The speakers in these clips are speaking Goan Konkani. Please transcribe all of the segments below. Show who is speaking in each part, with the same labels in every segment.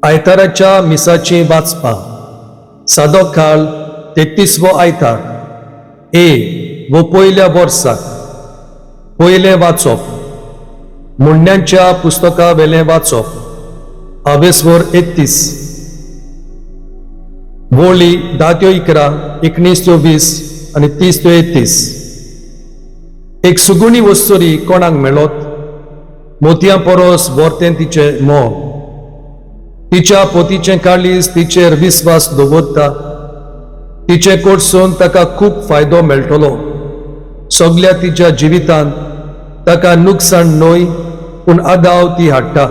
Speaker 1: आयताराच्या मिसाचीं वाचपां. सादो काळ तेत्तीसवो आयतार ए वो पयल्या वर्साक. पयलें वाचप. म्हणण्यांच्या पुस्तका वेलें वाचप. आवेस्वर 31 वोळी 10 त्यो 11, 19 त्यो 20 आनी 30 त्यो 31. एक सुगुणी वस्तुरी कोणाक मेळत? मोतयां परस वर्तें तिचें मोग. तिच्या पोतीचें काळीज तिचेर विस्वास दवरता. तिचे कडसून ताका खूब फायदो मेळटलो. सगल्या तिच्या जिवितांत ताका नुकसाण न्हय, पूण आदाव ती हाडटा.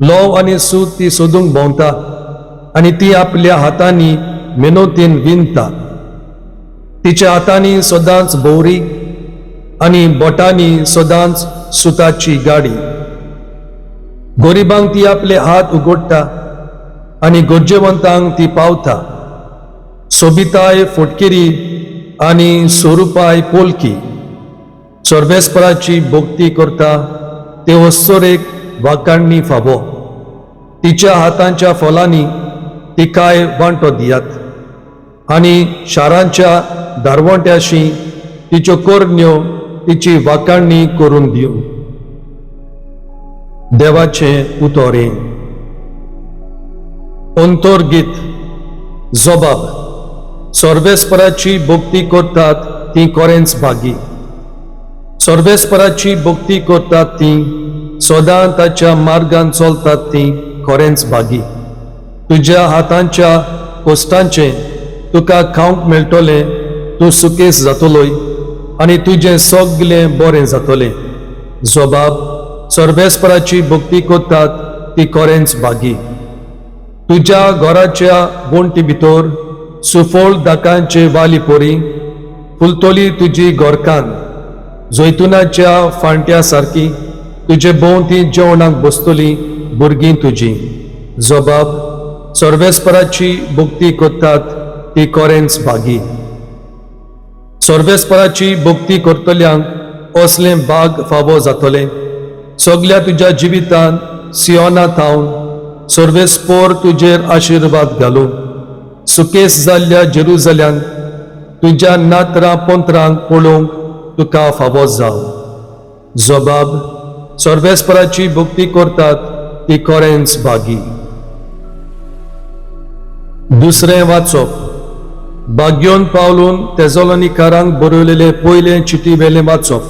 Speaker 1: लोव आनी सूत ती सोदूंक भोंवता आनी ती आपल्या हातांनी मेनोतीन विणता. तिच्या हातांनी सदांच भोवरी आनी बोटांनी सदांच सुताची गाडी. गरिबांक ती आपले हात उगडटा आनी गरजेवंतांक ती पावता. सोबिताय फटकिरी आनी स्वरुपाय पोलकी. सर्वेस्पराची भक्ती करता ते वस्तोरेक वाकाण्णी फावो. तिच्या हातांच्या फलांनी तिकाय वांटो दियात आनी शारांच्या दारवंट्याशी तिच्यो करण्यो तिची वाकाण्णी करून दिवं. देवाचें उतोरें. अंतर्गीत. जबाब. सर्वेस्पराची भक्ती करतात ती कोरेंच भागी. सर्वेस्पराची भक्ती करतात ती, सदां ताच्या मार्गान चलतात ती खरेंच भागी. तुज्या हातांच्या कोश्टांचें तुका खावंक मेळटलें. तूं सुकेस जातलोय आनी तुजें सगलें बरें जातलें. जबाब. सर्वेस्पराची भक्ती करतात ती खरेंच भागी. तुज्या घराच्या वण्टी भितर सुफळ दाकांचे वाली परी फुलतली तुजी घरकान्न. जैतुनाच्या फांट्या सारकी तुजे भोंवती जेवणाक बसतली भुरगीं तुजी. जबाब. सर्वेस्पराची भक्ती करतात ती खरेंच भागी. सर्वेस्पराची भक्ती करतल्यांक असलें भाग फावो जातलें. सगल्या तुज्या जिवितांत सियोना थावन सर्वेस्पोर तुजेर आशिर्वाद घालूं. सुकेस जाल्ल्या जेरुजाल्यान तुज्या नात्रां पोंत्रांक पळोवंक तुका फावो जावं. जबाब. सर्वेस्पराची भक्ती करतात ती खरेंच भागी. दुसरें वाचप. बाग्योन पावलून तेजोलनिकारांक बरयलेले पयले चिटी वेलें वाचप.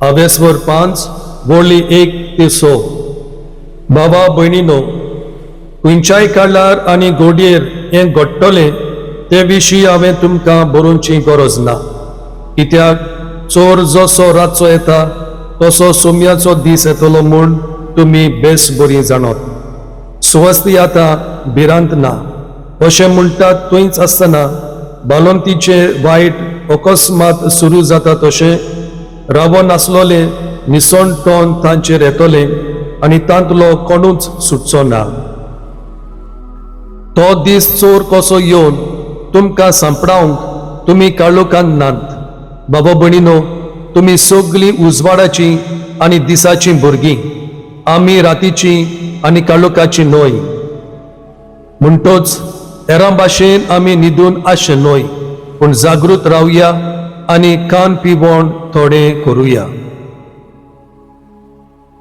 Speaker 1: आवेस्वर 5 वळी 1 ते 6. बाबा भयणीनो, खंयच्याय काळार आनी गोडयेर हें घडटलें ते विशीं हांवें तुमकां बरोवची गरज ना. कित्याक चोर जसो रातचो येता तसो सोम्याचो दीस येतलो म्हूण तुमी बेस बरी जाणत. सुवस्ती आतां भिरांत ना अशें म्हणटात थंयच आसतना बालोंतीचे वायट अकस्मात सुरू जाता तशें रावोन आसलोले निसणटोन तांचेर येतले आनी तांतलो कोणूच सुटचो ना. तो दीस चोर कसो येवन तुमकां सांपडावंक तुमी काळोखान नात. बाबा भयणीनो, तुमी सगळीं उजवाडाचीं आनी दिसाचीं भुरगीं. आमी रातीचीं आनी काळोखाचीं न्हय. म्हणटोच हेरां भाशेन आमी न्हिदून आसचें न्हय, पूण जागृत रावया आनी कान पिवण थोडें करुया.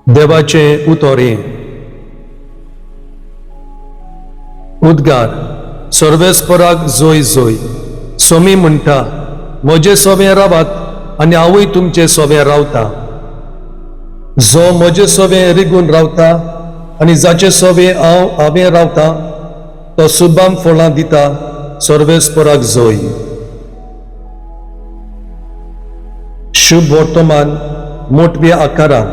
Speaker 1: देवाचें उतोरें. उद्गार. सर्वेस्पराक जोय जोय. सोमी म्हणटा, म्हजे सोबें रावात आनी हांवूय तुमचे सोबें रावता. जो म्हजे सोबें रिगून रावता आनी जाचे सोबें हांव हांवें रावता तो सुबाम फळां दिता. सर्वेस्पराक जोय. शुभ वर्तमान मोटव्या आकारान.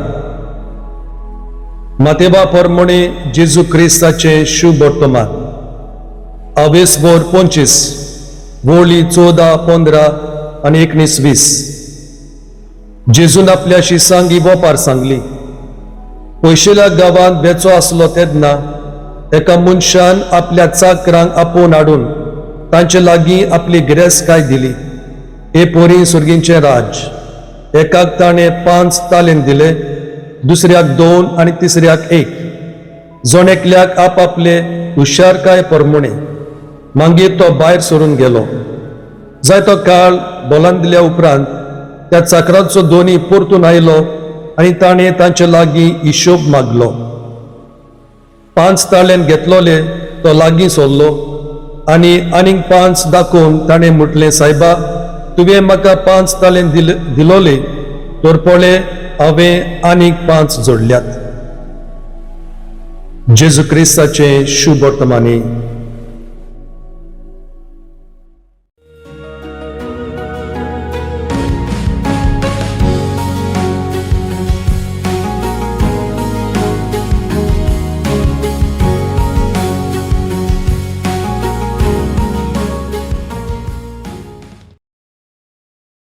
Speaker 1: मातेवा परमणे जेजू क्रिस्ताचें शुभ वर्तमान. आवेसभर 25 वोळी 14, 15 आनी 19 20. जेजून आपल्या शिसांक ही वोपार सांगली. पयशेल्या गांवांत बेचो आसलो तेन्ना एका मनशान आपल्या चाकरांक आपोवन हाडून तांचे लागीं आपली गिरेस्तकाय दिली. हे पोरी सुर्गींचें राज्य. एकाक ताणें 5 तालेन दिले, दुसऱ्याक 2 आनी तिसऱ्याक 1. जण एकल्याक आपआपले हुशारकाय परमुणे. मागीर तो भायर सरून गेलो. जायतो काळ बोलान दिल्या उपरांत त्या चाकरांचो दोनी परतून आयलो आनी ताणें तांचे लागीं हिशोब मागलो. 5 ताळ्यान घेतलोले तो लागीं सरलो आनी आनीक 5 दाखोवन ताणें म्हटलें, सायबा, तुवें म्हाका 5 ताळेन दिलोले, तर पळय हांवें आनीक 5 जोडल्यात. जेजू क्रिस्ताचें शुभ वर्तमानी.